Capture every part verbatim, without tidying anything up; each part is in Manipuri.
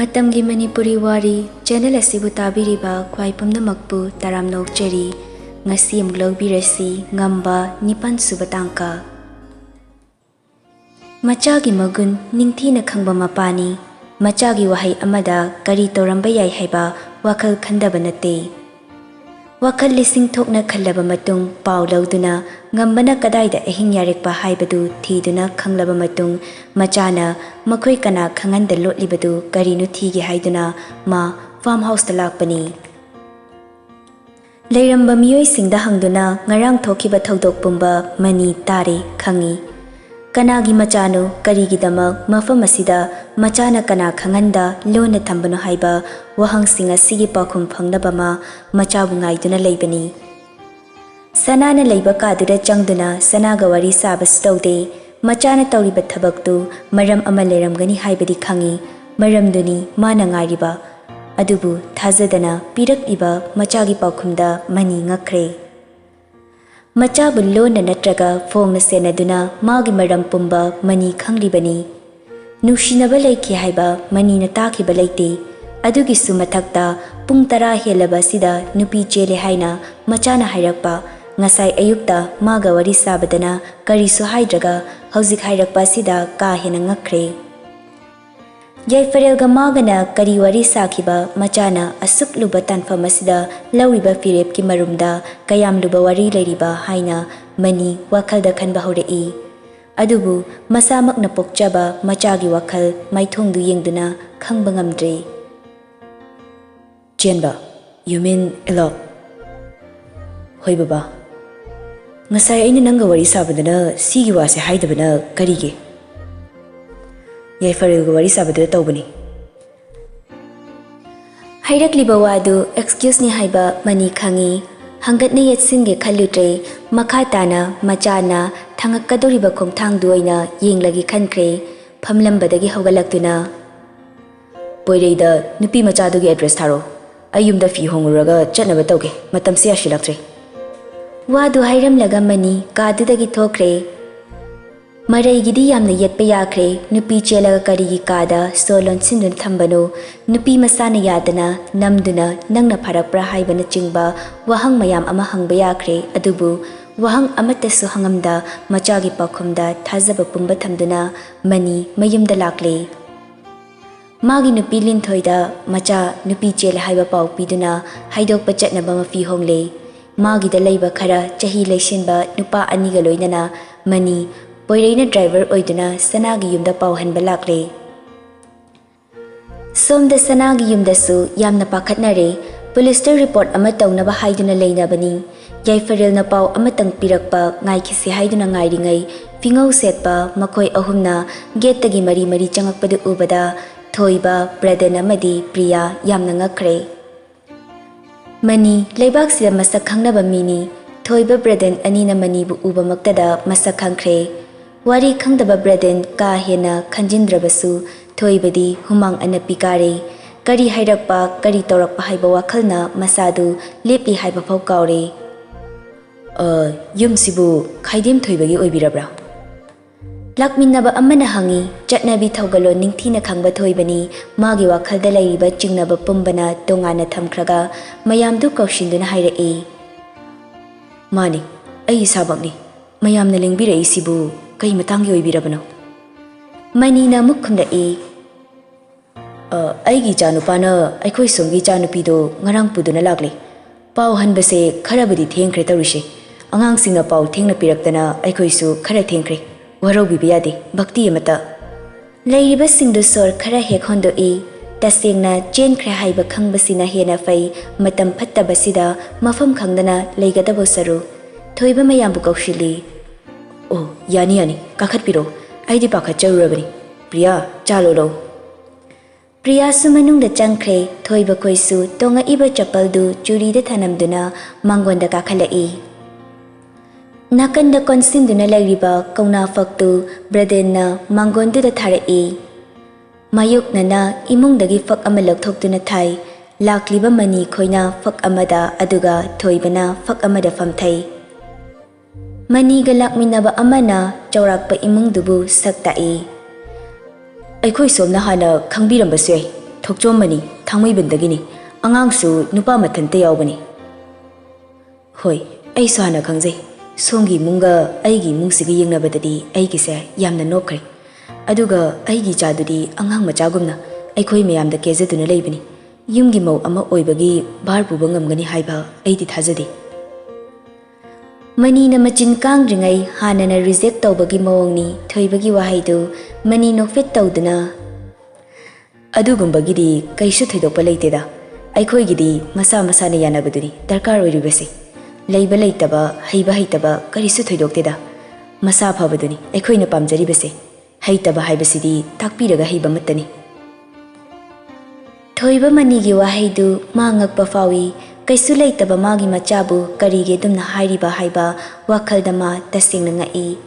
ꯃꯇꯝꯒꯤ ꯃꯅꯤꯄꯨꯔꯤ ꯋꯥꯔꯤ ꯆꯦꯅꯦꯜ ꯑꯁꯤꯕꯨ ꯇꯥꯕꯤꯔꯤꯕ ꯈ꯭ꯋꯥꯏ ꯄꯨꯝꯅꯃꯛꯄꯨ ꯇꯔꯥꯝꯅ ꯑꯣꯛꯆꯔꯤ꯫ ꯉꯁꯤ ꯑꯃꯨꯛ ꯂꯧꯕꯤꯔꯁꯤ ꯉꯝꯕ ꯅꯤꯄꯥꯟ ꯁꯨꯕ ꯇꯥꯡꯀꯛ꯫ ꯃꯆꯥꯒꯤ ꯃꯒꯨꯟ ꯅꯤꯡꯊꯤꯅ ꯈꯪꯕ ꯃꯄꯥꯅꯤ꯫ ꯃꯆꯥꯒꯤ ꯋꯥꯍꯩ ꯑꯃꯗ ꯀꯔꯤ ꯇꯧꯔꯝꯕ ꯌꯥꯏ ꯍꯥꯏꯕ ꯋꯥꯈꯜ ꯈꯟꯗꯕ ꯅꯠꯇꯦ꯫ ꯋꯥꯈꯜ ꯂꯤꯁꯤꯡ ꯊꯣꯛꯅ ꯈꯜꯂꯕ ꯃꯇꯨꯡ ꯄꯥꯎ ꯂꯧꯗꯨꯅ ꯉꯝꯕꯅ ꯀꯗꯥꯏꯗ ꯑꯍꯤꯡ ꯌꯥꯔꯦꯛꯄ ꯍꯥꯏꯕꯗꯨ ꯊꯤꯗꯨꯅ ꯈꯪꯂꯕ ꯃꯇꯨꯡ ꯃꯆꯥꯅ ꯃꯈꯣꯏ ꯀꯅꯥ ꯈꯪꯍꯟꯗ ꯂꯣꯠꯂꯤꯕꯗꯨ ꯀꯔꯤꯅꯣ ꯊꯤꯒꯦ ꯍꯥꯏꯗꯨꯅ ꯃꯥ ꯐꯥꯔꯝ ꯍꯥꯎꯁꯇ ꯂꯥꯛꯄꯅꯤ꯫ ꯂꯩꯔꯝꯕ ꯃꯤꯑꯣꯏꯁꯤꯡꯗ ꯍꯪꯗꯨꯅ ꯉꯔꯥꯡ ꯊꯣꯛꯈꯤꯕ ꯊꯧꯗꯣꯛ ꯄꯨꯝꯕ ꯃꯅꯤ ꯇꯥꯔꯦ, ꯈꯪꯏ꯫ ꯀꯅꯥꯒꯤ ꯃꯆꯥꯅꯣ, ꯀꯔꯤꯒꯤꯗꯃꯛ ꯃꯐꯝ ꯑꯁꯤꯗ ꯃꯆꯥꯅ ꯀꯅꯥ ꯈꯪꯍꯟꯗ ꯂꯣꯟꯅ ꯊꯝꯕꯅꯣ ꯍꯥꯏꯕ ꯋꯥꯍꯪꯁꯤꯡ ꯑꯁꯤꯒꯤ ꯄꯥꯎꯈꯨꯝ ꯐꯪꯅꯕ ꯃꯥ ꯃꯆꯥꯕꯨ ꯉꯥꯏꯗꯨꯅ ꯂꯩꯕꯅꯤ꯫ ꯁꯅꯥꯅ ꯂꯩꯕ ꯀꯥꯗꯨꯗ ꯆꯪꯗꯨꯅ ꯁꯅꯥꯒ ꯋꯥꯔꯤ ꯁꯥꯕꯁꯨ ꯇꯧꯗꯦ꯫ ꯃꯆꯥꯅ ꯇꯧꯔꯤꯕ ꯊꯕꯛꯇꯨ ꯃꯔꯝ ꯑꯃ ꯂꯩꯔꯝꯒꯅꯤ ꯍꯥꯏꯕꯗꯤ ꯈꯪꯏ꯫ ꯃꯔꯝꯗꯨꯅꯤ ꯃꯥꯅ ꯉꯥꯏꯔꯤꯕ꯫ ꯑꯗꯨꯕꯨ ꯊꯥꯖꯗꯅ ꯄꯤꯔꯛꯂꯤꯕ ꯃꯆꯥꯒꯤ ꯄꯥꯎꯈꯨꯝꯗ ꯃꯅꯤ ꯉꯛꯈ꯭ꯔꯦ꯫ ꯃꯆꯥꯕꯨ ꯂꯣꯟꯅ ꯅꯠꯇ꯭ꯔꯒ ꯐꯣꯡꯅ ꯁꯦꯟꯅꯗꯨꯅ ꯃꯥꯒꯤ ꯃꯔꯝ ꯄꯨꯝꯕ ꯃꯅꯤ ꯈꯪꯂꯤꯕꯅꯤ꯫ ꯅꯨꯡꯁꯤꯅꯕ ꯂꯩꯈꯤ ꯍꯥꯏꯕ ꯃꯅꯤꯅ ꯇꯥꯈꯤꯕ ꯂꯩꯇꯦ꯫ ꯑꯗꯨꯒꯤꯁꯨ ꯃꯊꯛꯇ ꯄꯨꯡ ꯇꯔꯥ ꯍꯦꯜꯂꯕ ꯑꯁꯤꯗ ꯅꯨꯄꯤ ꯆꯦꯜꯂꯦ ꯍꯥꯏꯅ ꯃꯆꯥꯅ ꯍꯥꯏꯔꯛꯄ꯫ ꯉꯁꯥꯏ ꯑꯌꯨꯛꯇ ꯃꯥꯒ ꯋꯥꯔꯤ ꯁꯥꯕꯗꯅ ꯀꯔꯤꯁꯨ ꯍꯥꯏꯗ꯭ꯔꯒ ꯍꯧꯖꯤꯛ ꯍꯥꯏꯔꯛꯄ ꯑꯁꯤꯗ ꯀꯥ ꯍꯦꯟꯅ ꯉꯛꯈ꯭ꯔꯦ꯫ ꯌꯥꯏꯐꯔꯦꯜꯒ ꯃꯥꯒꯅ ꯀꯔꯤ ꯋꯥꯔꯤ ꯁꯥꯈꯤꯕ, ꯃꯆꯥꯅ ꯑꯁꯨꯛ ꯂꯨꯕ ꯇꯥꯟꯐꯝ ꯑꯁꯤꯗ ꯂꯧꯔꯤꯕ ꯐꯤꯔꯦꯞꯀꯤ ꯃꯔꯨꯝꯗ ꯀꯌꯥꯝ ꯂꯨꯕ ꯋꯥꯔꯤ ꯂꯩꯔꯤꯕ ꯍꯥꯏꯅ ꯃꯅꯤ ꯋꯥꯈꯜꯗ ꯈꯟꯕ ꯍꯧꯔꯛꯏ꯫ ꯑꯗꯨꯕꯨ ꯃꯁꯥꯃꯛꯅ ꯄꯣꯛꯆꯕ ꯃꯆꯥꯒꯤ ꯋꯥꯈꯜ ꯃꯥꯏꯊꯣꯡꯗꯨ ꯌꯦꯡꯗꯨꯅ ꯈꯪꯕ ꯉꯝꯗ꯭ꯔꯦ꯫ ꯆꯦꯟꯕ, you mean elope? ꯍꯣꯏ ꯕꯕꯥ꯫ ꯉꯁꯥꯏ ꯑꯩꯅ ꯅꯪꯒ ꯋꯥꯔꯤ ꯁꯥꯕꯗꯅ ꯁꯤꯒꯤ ꯋꯥꯁꯦ ꯍꯥꯏꯗꯕꯅ ꯀꯔꯤꯒꯤ? ꯌꯥꯏꯐꯔꯦꯜꯒ ꯋꯥꯔꯤ ꯁꯥꯕꯗꯨꯗ ꯇꯧꯕꯅꯤ꯫ ꯍꯥꯏꯔꯛꯂꯤꯕ ꯋꯥꯗꯨ excuse ꯅꯤ ꯍꯥꯏꯕ ꯃꯅꯤ ꯈꯪꯏ꯫ ꯍꯪꯒꯠꯅ ꯌꯦꯠꯁꯤꯟꯒꯦ ꯈꯜꯂꯨꯗ꯭ꯔꯦ꯫ ꯃꯈꯥ ꯇꯥꯅ ꯃꯆꯥꯅ ꯊꯥꯡꯉꯛꯀꯗꯧꯔꯤꯕ ꯈꯣꯡꯊꯥꯡꯗꯨ ꯑꯣꯏꯅ ꯌꯦꯡꯂꯒꯦ ꯈꯟꯈ꯭ꯔꯦ꯫ ꯐꯝꯂꯝꯕꯗꯒꯤ ꯍꯧꯒꯠꯂꯛꯇꯨꯅ, ꯄꯣꯏꯔꯩꯗ ꯅꯨꯄꯤ ꯃꯆꯥꯗꯨꯒꯤ address ꯊꯥꯔꯛꯑꯣ꯫ ꯑꯩ ꯌꯨꯝꯗ ꯐꯤ ꯍꯣꯡꯉꯨꯔꯒ ꯆꯠꯅꯕ ꯇꯧꯒꯦ꯫ ꯃꯇꯝꯁꯦ ꯌꯥꯁꯤꯜꯂꯛꯇ꯭ꯔꯦ꯫ ꯋꯥꯗꯨ ꯍꯥꯏꯔꯝꯂꯒ ꯃꯅꯤ ꯀꯥꯗꯨꯗꯒꯤ ꯊꯣꯛꯈ꯭ꯔꯦ꯫ ꯃꯔꯩꯒꯤꯗꯤ ꯌꯥꯝꯅ ꯌꯦꯠꯄ ꯌꯥꯈ꯭ꯔꯦ꯫ ꯅꯨꯄꯤ ꯆꯦꯜꯂꯒ ꯀꯔꯤꯒꯤ ꯀꯥꯗ ꯁꯣ ꯂꯣꯟꯁꯤꯟꯗꯨꯅ ꯊꯝꯕꯅꯣ? ꯅꯨꯄꯤ ꯃꯁꯥꯅ ꯌꯥꯗꯅ, ꯅꯝꯗꯨꯅ, "ꯅꯪꯅ ꯐꯔꯛꯄ꯭ꯔꯥ?" ꯍꯥꯏꯕꯅꯆꯤꯡꯕ ꯋꯥꯍꯪ ꯃꯌꯥꯝ ꯑꯃ ꯍꯪꯕ ꯌꯥꯈ꯭ꯔꯦ꯫ ꯑꯗꯨꯕꯨ ꯋꯥꯍꯪ ꯑꯃꯠꯇꯁꯨ ꯍꯪꯉꯝꯗ, ꯃꯆꯥꯒꯤ ꯄꯥꯎꯈꯨꯝꯗ ꯊꯥꯖꯕ ꯄꯨꯝꯕ ꯊꯝꯗꯨꯅ ꯃꯅꯤ ꯃꯌꯨꯝꯗ ꯂꯥꯛꯂꯦ꯫ ꯃꯥꯒꯤ ꯅꯨꯄꯤ ꯂꯤꯟꯊꯣꯏꯗ ꯃꯆꯥ ꯅꯨꯄꯤ ꯆꯦꯜꯂꯦ ꯍꯥꯏꯕ ꯄꯥꯎ ꯄꯤꯗꯨꯅ ꯍꯥꯏꯗꯣꯛꯄ ꯆꯠꯅꯕ ꯃꯐꯤ ꯍꯣꯡꯂꯦ꯫ ꯃꯥꯒꯤꯗ ꯂꯩꯕ ꯈꯔ ꯆꯍꯤ ꯂꯩꯁꯤꯟꯕ ꯅꯨꯄꯥ ꯑꯅꯤꯒ ꯂꯣꯏꯅꯅ ꯃꯅꯤ ꯄꯣꯏꯔꯩꯅ ꯗ꯭ꯔꯥꯏꯚꯔ ꯑꯣꯏꯗꯨꯅ ꯁꯅꯥꯒꯤ ꯌꯨꯝꯗ ꯄꯥꯎ ꯍꯟꯕ ꯂꯥꯛꯂꯦ꯫ ꯁꯣꯝꯗ ꯁꯅꯥꯒꯤ ꯌꯨꯝꯗꯁꯨ ꯌꯥꯝꯅ ꯄꯥꯈꯠꯅꯔꯦ꯫ ꯄꯨꯂꯤꯁꯇ ꯔꯤꯄꯣꯔꯠ ꯑꯃ ꯇꯧꯅꯕ ꯍꯥꯏꯗꯨꯅ ꯂꯩꯅꯕꯅꯤ꯫ ꯌꯥꯏꯐꯔꯦꯜꯅ ꯄꯥꯎ ꯑꯃꯇꯪ ꯄꯤꯔꯛꯄ ꯉꯥꯏꯈꯤꯁꯤ ꯍꯥꯏꯗꯨꯅ ꯉꯥꯏꯔꯤꯉꯩ, ꯐꯤꯉꯧ ꯁꯦꯠꯄ ꯃꯈꯣꯏ ꯑꯍꯨꯝꯅ ꯒꯦꯠꯇꯒꯤ ꯃꯔꯤ ꯃꯔꯤ ꯆꯪꯉꯛꯄꯗꯨ ꯎꯕꯗ ꯊꯣꯏꯕ, ꯕ꯭ꯔꯗꯟ ꯑꯃꯗꯤ ꯄ꯭ꯔꯤꯌꯥ ꯌꯥꯝꯅ ꯉꯛꯈ꯭ꯔꯦ꯫ ꯃꯅꯤ ꯂꯩꯕꯥꯛꯁꯤꯗ ꯃꯁꯛ ꯈꯪꯅꯕ ꯃꯤꯅꯤ꯫ ꯊꯣꯏꯕ, ꯕ꯭ꯔꯗꯟ ꯑꯅꯤꯅ ꯃꯅꯤꯕꯨ ꯎꯕꯃꯛꯇꯗ ꯃꯁꯛ ꯈꯪꯈ꯭ꯔꯦ꯫ ꯋꯥꯔꯤ ꯈꯪꯗꯕ ꯕ꯭ꯔꯗꯟ ꯀꯥ ꯍꯦꯟꯅ ꯈꯟꯖꯤꯟꯗ꯭ꯔꯕꯁꯨ ꯊꯣꯏꯕꯗꯤ ꯍꯨꯃꯥꯡ ꯑꯅꯞꯄꯤ ꯀꯥꯔꯦ꯫ ꯀꯔꯤ ꯍꯥꯏꯔꯛꯄ, ꯀꯔꯤ ꯇꯧꯔꯛꯄ ꯍꯥꯏꯕ ꯋꯥꯈꯜꯅ ꯃꯁꯥꯗꯨ ꯂꯦꯞꯂꯤ ꯍꯥꯏꯕ ꯐꯥꯎ ꯀꯥꯎꯔꯦ꯫ "ꯑ, ꯌꯨꯝꯁꯤꯕꯨ ꯈꯥꯏꯗꯦꯝ ꯊꯣꯏꯕꯒꯤ ꯑꯣꯏꯕꯤꯔꯕ꯭ꯔꯥ?" ꯂꯥꯛꯃꯤꯟꯅꯕ ꯑꯃꯅ ꯍꯪꯉꯤ꯫ ꯆꯠꯅꯕꯤ ꯊꯧꯒꯜꯂꯣꯟ ꯅꯤꯡꯊꯤꯅ ꯈꯪꯕ ꯊꯣꯏꯕꯅꯤ꯫ ꯃꯥꯒꯤ ꯋꯥꯈꯜꯗ ꯂꯩꯔꯤꯕ ꯆꯤꯡꯅꯕ ꯄꯨꯝꯕꯅ ꯇꯣꯉꯥꯟꯅ ꯊꯝꯈ꯭ꯔꯒ ꯃꯌꯥꯝꯗꯨ ꯀꯧꯁꯤꯟꯗꯨꯅ ꯍꯥꯏꯔꯛꯏ꯫ "ꯃꯥꯅꯤ, ꯑꯩ ꯏꯁꯥꯃꯛꯅꯤ꯫ ꯃꯌꯥꯝꯅ ꯂꯦꯡꯕꯤꯔꯛꯏꯁꯤꯕꯨ ꯀꯩ ꯃꯇꯥꯡꯒꯤ ꯑꯣꯏꯕꯤꯔꯕꯅꯣ?" ꯃꯅꯤꯅ ꯑꯃꯨꯛ ꯈꯨꯝꯂꯛꯏ꯫ "ꯑ, ꯑꯩꯒꯤ ꯏꯆꯥꯅꯨꯄꯥꯅ ꯑꯩꯈꯣꯏ ꯁꯣꯝꯒꯤ ꯏꯆꯥꯅꯨꯄꯤꯗꯣ ꯉꯔꯥꯡ ꯄꯨꯗꯨꯅ ꯂꯥꯛꯂꯦ꯫ ꯄꯥꯎ ꯍꯟꯕꯁꯦ ꯈꯔꯕꯨꯗꯤ ꯊꯦꯡꯈ꯭ꯔꯦ ꯇꯧꯔꯤꯁꯦ꯫ ꯑꯉꯥꯡꯁꯤꯡꯅ ꯄꯥꯎ ꯊꯦꯡꯅ ꯄꯤꯔꯛꯇꯅ ꯑꯩꯈꯣꯏꯁꯨ ꯈꯔ ꯊꯦꯡꯈ꯭ꯔꯦ꯫ ꯋꯥꯔꯧꯕꯤꯕ ꯌꯥꯗꯦ, ꯚꯛꯇꯤ ꯑꯃꯇ꯫" ꯂꯩꯔꯤꯕꯁꯤꯡꯗꯨ ꯁꯣꯔ ꯈꯔ ꯍꯦꯛ ꯍꯣꯟꯗꯣꯛꯏ꯫ ꯇꯁꯦꯡꯅ ꯆꯦꯟꯈ꯭ꯔꯦ ꯍꯥꯏꯕ ꯈꯪꯕꯁꯤꯅ ꯍꯦꯟꯅ ꯐꯩ꯫ ꯃꯇꯝ ꯐꯠꯇꯕꯁꯤꯗ ꯃꯐꯝ ꯈꯪꯗꯅ ꯂꯩꯒꯗꯕ ꯁꯔꯨꯛ꯫ ꯊꯣꯏꯕ ꯃꯌꯥꯝꯕꯨ ꯀꯧꯁꯤꯜꯂꯤ꯫ "ꯑꯣ, ꯌꯥꯅꯤ, ꯌꯥꯅꯤ, ꯀꯥꯈꯠꯄꯤꯔꯣ꯫ ꯑꯩꯗꯤ ꯄꯥꯈꯠꯆꯔꯨꯔꯕꯅꯤ꯫ ꯄ꯭ꯔꯤꯌꯥ, ꯆꯥ ꯂꯣꯜꯂꯣ꯫" ꯄ꯭ꯔꯤꯌꯥꯁꯨ ꯃꯅꯨꯡꯗ ꯆꯪꯈ꯭ꯔꯦ꯫ ꯊꯣꯏꯕ ꯈꯣꯏꯁꯨ ꯇꯣꯡꯉꯛꯏꯕ ꯆꯄꯜꯗꯨ ꯆꯨꯔꯤꯗ ꯊꯅꯝꯗꯨꯅ ꯃꯥꯡꯒꯣꯟꯗ ꯀꯥꯈꯠꯂꯛꯏ꯫ ꯅꯥꯀꯟꯗ ꯀꯣꯟꯁꯤꯟꯗꯨꯅ ꯂꯩꯔꯤꯕ ꯀꯧꯅꯥ ꯐꯛꯇꯨ ꯕ꯭ꯔꯗꯦꯟꯅ ꯃꯥꯡꯒꯣꯟꯗꯨꯗ ꯊꯥꯔꯛꯏ꯫ ꯃꯥꯌꯣꯛꯅꯅ ꯏꯃꯨꯡꯗꯒꯤ ꯐꯛ ꯑꯃ ꯂꯧꯊꯣꯛꯇꯨꯅ ꯊꯥꯏ꯫ ꯂꯥꯛꯂꯤꯕ ꯃꯅꯤ ꯈꯣꯏꯅ ꯐꯛ ꯑꯃꯗ, ꯑꯗꯨꯒ ꯊꯣꯏꯕꯅ ꯐꯛ ꯑꯃꯗ ꯐꯝꯊꯩ꯫ ꯃꯅꯤꯒ ꯂꯥꯛꯃꯤꯟꯅꯕ ꯑꯃꯅ ꯆꯥꯎꯔꯥꯛꯄ ꯏꯃꯨꯡꯗꯨꯕꯨ ꯁꯛ ꯇꯥꯛꯏ꯫ ꯑꯩꯈꯣꯏ ꯁꯣꯝꯅ ꯍꯥꯟꯅ ꯈꯪꯕꯤꯔꯝꯕꯁꯨ ꯌꯥꯏ, ꯊꯣꯛꯆꯣꯝꯕꯅꯤ, ꯊꯥꯡꯃꯩꯕꯟꯗꯒꯤꯅꯤ꯫ ꯑꯉꯥꯡꯁꯨ ꯅꯨꯄꯥ ꯃꯊꯟꯇ ꯌꯥꯎꯕꯅꯤ꯫ ꯍꯣꯏ, ꯑꯩꯁꯨ ꯍꯥꯟꯅ ꯈꯪꯖꯩ꯫ ꯁꯣꯝꯒꯤ ꯏꯃꯨꯡꯒ ꯑꯩꯒꯤ ꯏꯃꯨꯡꯁꯤꯒ ꯌꯦꯡꯅꯕꯗꯗꯤ ꯑꯩꯒꯤꯁꯦ ꯌꯥꯝꯅ ꯅꯣꯞꯈ꯭ꯔꯦ꯫ ꯑꯗꯨꯒ ꯑꯩꯒꯤ ꯏꯆꯥꯗꯨꯗꯤ ꯑꯉꯥꯡ ꯃꯆꯥꯒꯨꯝꯅ ꯑꯩꯈꯣꯏ ꯃꯌꯥꯝꯗ ꯀꯦꯖꯗꯨꯅ ꯂꯩꯕꯅꯤ꯫ ꯌꯨꯝꯒꯤ ꯃꯧ ꯑꯃ ꯑꯣꯏꯕꯒꯤ ꯚꯥꯔ ꯄꯨꯕ ꯉꯝꯒꯅꯤ ꯍꯥꯏꯕ ꯑꯩꯗꯤ ꯊꯥꯖꯗꯦ꯫ ꯃꯅꯤꯅ ꯃꯆꯤꯟ ꯀꯥꯡꯗ꯭ꯔꯤꯉꯩ ꯍꯥꯟꯅꯅ ꯔꯤꯖꯦꯛ ꯇꯧꯕꯒꯤ ꯃꯑꯣꯡꯅꯤ꯫ ꯊꯣꯏꯕꯒꯤ ꯋꯥꯍꯩꯗꯨ ꯃꯅꯤ ꯅꯣꯛꯐꯦꯠ ꯇꯧꯗꯨꯅ, "ꯑꯗꯨꯒꯨꯝꯕꯒꯤꯗꯤ ꯀꯩꯁꯨ ꯊꯣꯏꯗꯣꯛꯄ ꯂꯩꯇꯦꯗ꯫ ꯑꯩꯈꯣꯏꯒꯤꯗꯤ ꯃꯁꯥ ꯃꯁꯥꯅ ꯌꯥꯅꯕꯗꯨꯅꯤ ꯗꯔꯀꯥꯔ ꯑꯣꯏꯔꯤꯕꯁꯦ꯫ ꯂꯩꯕ ꯂꯩꯇꯕ, ꯍꯩꯕ ꯍꯩꯇꯕ ꯀꯔꯤꯁꯨ ꯊꯣꯏꯗꯣꯛꯇꯦꯗ꯫ ꯃꯁꯥ ꯐꯕꯗꯨꯅꯤ ꯑꯩꯈꯣꯏꯅ ꯄꯥꯝꯖꯔꯤꯕꯁꯦ꯫ ꯍꯩꯇꯕ ꯍꯥꯏꯕꯁꯤꯗꯤ ꯇꯥꯛꯄꯤꯔꯒ ꯍꯩꯕ ꯑꯃꯠꯇꯅꯤ꯫" ꯊꯣꯏꯕ ꯃꯅꯤꯒꯤ ꯋꯥꯍꯩꯗꯨ ꯃꯥ ꯉꯛꯄ ꯐꯥꯎꯏ꯫ ꯀꯩꯁꯨ ꯂꯩꯇꯕ ꯃꯥꯒꯤ ꯃꯆꯥꯕꯨ ꯀꯔꯤꯒꯤ ꯑꯗꯨꯝꯅ ꯍꯥꯏꯔꯤꯕ ꯍꯥꯏꯕ ꯋꯥꯈꯜꯗ ꯃꯥ ꯇꯁꯦꯡꯅ ꯉꯛꯏ꯫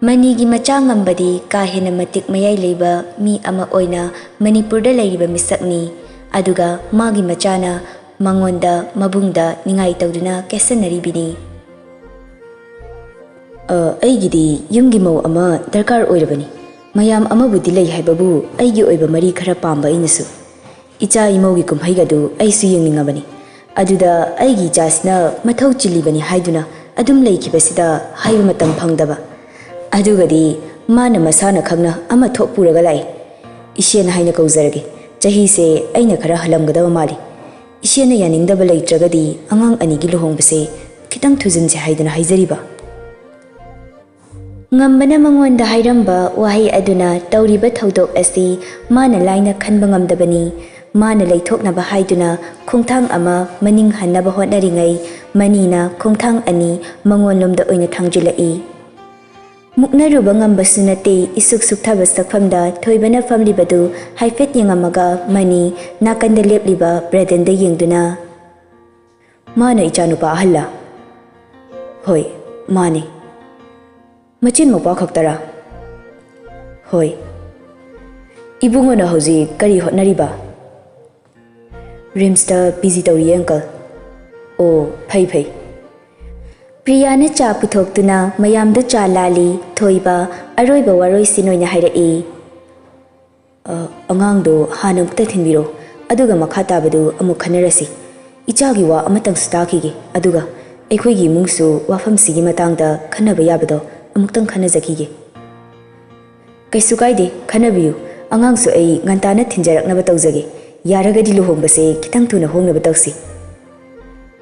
ꯃꯅꯤꯒꯤ ꯃꯆꯥ ꯉꯝꯕꯗꯤ ꯀꯥ ꯍꯦꯟꯅ ꯃꯇꯤꯛ ꯃꯌꯥꯏ ꯂꯩꯕ ꯃꯤ ꯑꯃ ꯑꯣꯏꯅ ꯃꯅꯤꯄꯨꯔꯗ ꯂꯩꯔꯤꯕ ꯃꯤꯁꯛꯅꯤ꯫ ꯑꯗꯨꯒ ꯃꯥꯒꯤ ꯃꯆꯥꯅ ꯃꯉꯣꯟꯗ ꯃꯕꯨꯡꯗ ꯅꯤꯡꯉꯥꯏ ꯇꯧꯗꯨꯅ ꯀꯦꯠꯁꯟꯅꯔꯤꯕꯤꯅꯤ꯫ "ꯑ, ꯑꯩꯒꯤꯗꯤ ꯌꯨꯝꯒꯤ ꯃꯧ ꯑꯃ ꯗꯔꯀꯥꯔ ꯑꯣꯏꯔꯕꯅꯤ꯫ ꯃꯌꯥꯝ ꯑꯃꯕꯨꯗꯤ ꯂꯩ ꯍꯥꯏꯕꯕꯨ ꯑꯩꯒꯤ ꯑꯣꯏꯕ ꯃꯔꯤ ꯈꯔ ꯄꯥꯝꯕ ꯑꯩꯅꯁꯨ꯫ ꯏꯆꯥ ꯏꯃꯧꯒꯤ ꯀꯨꯝꯍꯩꯒꯗꯨ ꯑꯩꯁꯨ ꯌꯦꯡꯅꯤꯡꯉꯕꯅꯤ꯫ ꯑꯗꯨꯗ ꯑꯩꯒꯤ ꯏꯆꯥꯁꯤꯅ ꯃꯊꯧ ꯆꯤꯜꯂꯤꯕꯅꯤ ꯍꯥꯏꯗꯨꯅ ꯑꯗꯨꯝ ꯂꯩꯈꯤꯕꯁꯤꯗ ꯍꯥꯏꯕ ꯃꯇꯝ ꯐꯪꯗꯕ꯫ ꯑꯗꯨꯒꯗꯤ ꯃꯥꯅ ꯃꯁꯥꯅ ꯈꯪꯅ ꯑꯃ ꯊꯣꯛ ꯄꯨꯔꯒ ꯂꯥꯛꯏ꯫ ꯏꯆꯦꯅ ꯍꯥꯏꯅ ꯀꯧꯖꯔꯒꯦ꯫ ꯆꯍꯤꯁꯦ ꯑꯩꯅ ꯈꯔ ꯍꯜꯂꯝꯒꯗꯕ ꯃꯥꯜꯂꯤ꯫ ꯏꯆꯦꯅ ꯌꯥꯅꯤꯡꯗꯕ ꯂꯩꯇ꯭ꯔꯒꯗꯤ ꯑꯉꯥꯡ ꯑꯅꯤꯒꯤ ꯂꯨꯍꯣꯡꯕꯁꯦ ꯈꯤꯇꯪ ꯊꯨꯖꯤꯟꯁꯦ ꯍꯥꯏꯗꯨꯅ ꯍꯥꯏꯖꯔꯤꯕ꯫" ꯉꯝꯕꯅ ꯃꯉꯣꯟꯗ ꯍꯥꯏꯔꯝꯕ ꯋꯥꯍꯩ ꯑꯗꯨꯅ ꯇꯧꯔꯤꯕ ꯊꯧꯗꯣꯛ ꯑꯁꯤ ꯃꯥꯅ ꯂꯥꯏꯅ ꯈꯟꯕ ꯉꯝꯗꯕꯅꯤ꯫ ꯃꯥꯅ ꯂꯩꯊꯣꯛꯅꯕ ꯍꯥꯏꯗꯨꯅ ꯈꯣꯡꯊꯥꯡ ꯑꯃ ꯃꯅꯤꯡ ꯍꯟꯅꯕ ꯍꯣꯠꯅꯔꯤꯉꯩ, ꯃꯅꯤꯅ ꯈꯣꯡꯊꯥꯡ ꯑꯅꯤ ꯃꯉꯣꯟꯂꯣꯝꯗ ꯑꯣꯏꯅ ꯊꯥꯡꯖꯤꯜꯂꯛꯏ꯫ ꯃꯨꯛꯅꯔꯨꯕ ꯉꯝꯕꯁꯨ ꯅꯠꯇꯦ, ꯏꯁꯨꯛ ꯁꯨꯛꯊꯕ ꯁꯛꯐꯝꯗ ꯊꯣꯏꯕꯅ ꯐꯝꯂꯤꯕꯗꯨ ꯍꯥꯏꯐꯦꯠ ꯌꯦꯡꯉꯝꯃꯒ ꯃꯅꯤ ꯅꯥꯀꯟꯗ ꯂꯦꯞꯂꯤꯕ ꯕ꯭ꯔꯦꯗꯦꯟꯗ ꯌꯦꯡꯗꯨꯅ, "ꯃꯥꯅ ꯏꯆꯥꯅꯨꯄꯥ ꯑꯍꯜꯂ?" "ꯍꯣꯏ, ꯃꯥꯅꯤ꯫" "ꯃꯆꯤꯟ ꯃꯧꯄ꯭ꯋꯥ ꯈꯛꯇꯔꯥ?" "ꯍꯣꯏ꯫" "ꯏꯕꯨꯡꯉꯣꯅ ꯍꯧꯖꯤꯛ ꯀꯔꯤ ꯍꯣꯠꯅꯔꯤꯕ?" "ꯔꯤꯝꯁꯇ ꯄꯤ ꯖꯤ ꯇꯧꯔꯤꯌꯦ, ꯑꯪꯀꯜ꯫" "ꯑꯣ, ꯐꯩ, ꯐꯩ꯫" ꯄ꯭ꯔꯤꯌꯥꯅ ꯆꯥ ꯄꯨꯊꯣꯛꯇꯨꯅ ꯃꯌꯥꯝꯗ ꯆꯥ ꯂꯥꯜꯂꯤ꯫ ꯊꯣꯏꯕ ꯑꯔꯣꯏꯕ ꯋꯥꯔꯣꯏꯁꯤꯟ ꯑꯣꯏꯅ ꯍꯥꯏꯔꯛꯏ꯫ "ꯑ, ꯑꯉꯥꯡꯗꯣ ꯍꯥꯟꯅ ꯑꯃꯨꯛꯇ ꯊꯤꯟꯕꯤꯔꯣ, ꯑꯗꯨꯒ ꯃꯈꯥ ꯇꯥꯕꯗꯨ ꯑꯃꯨꯛ ꯈꯟꯅꯔꯁꯤ꯫ ꯏꯆꯥꯒꯤ ꯋꯥ ꯑꯃꯇꯪꯁꯨ ꯇꯥꯈꯤꯒꯦ, ꯑꯗꯨꯒ ꯑꯩꯈꯣꯏꯒꯤ ꯏꯃꯨꯡꯁꯨ ꯋꯥꯐꯝꯁꯤꯒꯤ ꯃꯇꯥꯡꯗ ꯈꯟꯅꯕ ꯌꯥꯕꯗꯣ ꯑꯃꯨꯛꯇꯪ ꯈꯟꯅꯖꯈꯤꯒꯦ꯫" "ꯀꯩꯁꯨ ꯀꯥꯏꯗꯦ, ꯈꯟꯅꯕꯤꯌꯨ꯫ ꯑꯉꯥꯡꯁꯨ ꯑꯩ ꯉꯟꯇꯥꯅ ꯊꯤꯟꯖꯔꯛꯅꯕ ꯇꯧꯖꯒꯦ꯫ ꯌꯥꯔꯒꯗꯤ ꯂꯨꯍꯣꯡꯕꯁꯦ ꯈꯤꯇꯪ ꯊꯨꯅ ꯍꯣꯡꯅꯕ ꯇꯧꯁꯤ꯫"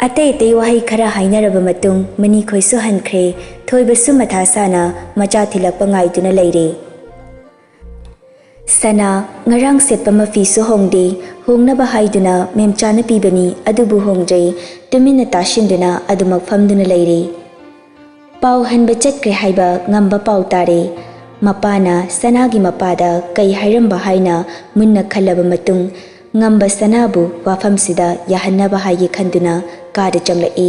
ꯑꯇꯩ ꯑꯇꯩ ꯋꯥꯍꯩ ꯈꯔ ꯍꯥꯏꯅꯔꯕ ꯃꯇꯨꯡ ꯃꯅꯤꯈꯣꯏꯁꯨ ꯍꯟꯈ꯭ꯔꯦ꯫ ꯊꯣꯏꯕꯁꯨ ꯃꯊꯥ ꯁꯥꯅ ꯃꯆꯥ ꯊꯤꯜꯂꯛꯄ ꯉꯥꯏꯗꯨꯅ ꯂꯩꯔꯦ꯫ ꯁꯅꯥ ꯉꯔꯥꯡ ꯁꯦꯠꯄ ꯃꯐꯤꯁꯨ ꯍꯣꯡꯗꯦ꯫ ꯍꯣꯡꯅꯕ ꯍꯥꯏꯗꯨꯅ ꯃꯦꯝꯆꯥꯅ ꯄꯤꯕꯅꯤ, ꯑꯗꯨꯕꯨ ꯍꯣꯡꯗ꯭ꯔꯦ꯫ ꯇꯨꯃꯤꯟꯅ ꯇꯥꯁꯤꯟꯗꯨꯅ ꯑꯗꯨꯃꯛ ꯐꯝꯗꯨꯅ ꯂꯩꯔꯦ꯫ ꯄꯥꯎ ꯍꯟꯕ ꯆꯠꯈ꯭ꯔꯦ ꯍꯥꯏꯕ ꯉꯝꯕ ꯄꯥꯎ ꯇꯥꯔꯦ꯫ ꯃꯄꯥꯅ ꯁꯅꯥꯒꯤ ꯃꯄꯥꯗ ꯀꯩ ꯍꯥꯏꯔꯝꯕ ꯍꯥꯏꯅ ꯃꯨꯟꯅ ꯈꯜꯂꯕ ꯃꯇꯨꯡ, ꯉꯝꯕ ꯁꯅꯥꯕꯨ ꯋꯥꯐꯝꯁꯤꯗ ꯌꯥꯍꯟꯅꯕ ꯍꯥꯏꯒꯦ ꯈꯟꯗꯨꯅ ꯀꯥꯗ ꯆꯪꯂꯛꯏ꯫